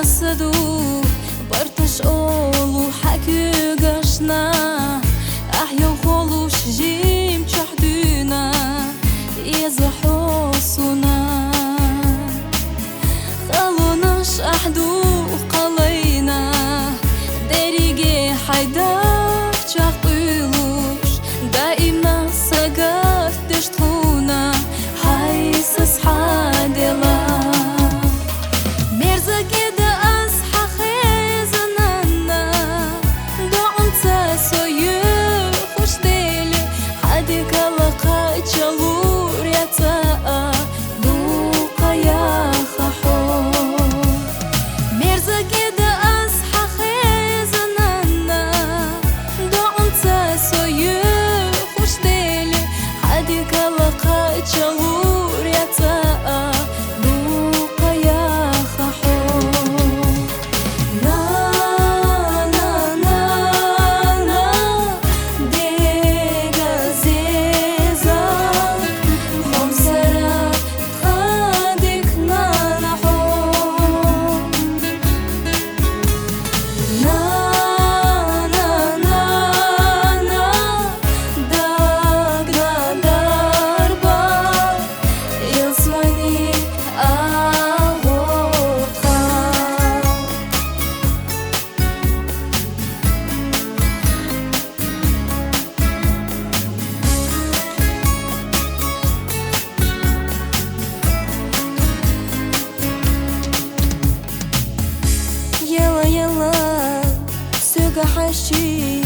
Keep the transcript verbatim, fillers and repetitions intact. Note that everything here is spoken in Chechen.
Саду барташ олу хьакуьгашна, ахь яв холуш жим чохь дуьйна, еза хьо суна. Халонаш ахь ду кхалайна, дерриге хьай дахчах къуьйлуш, даимна сагатдеш тхуна, хьай сас хьадела. Мерзакеда аз хьан хеза, нанна, доӀанца со юхуш дели, хьан дегала кхачалур я цӀа а, дукха яха хьо. Мерзакеда аз хьан хеза, нанна, доӀанца со юхуш дели, хьан дегала кхачалур я цӀа а, дукха яха хьо. На, на, на, на, дега зеза, хьомсара тхадик, нана, хьо. На, на, на, на, дагна дарба, илсмани агъотха. Яла, яла, соьга хьаьший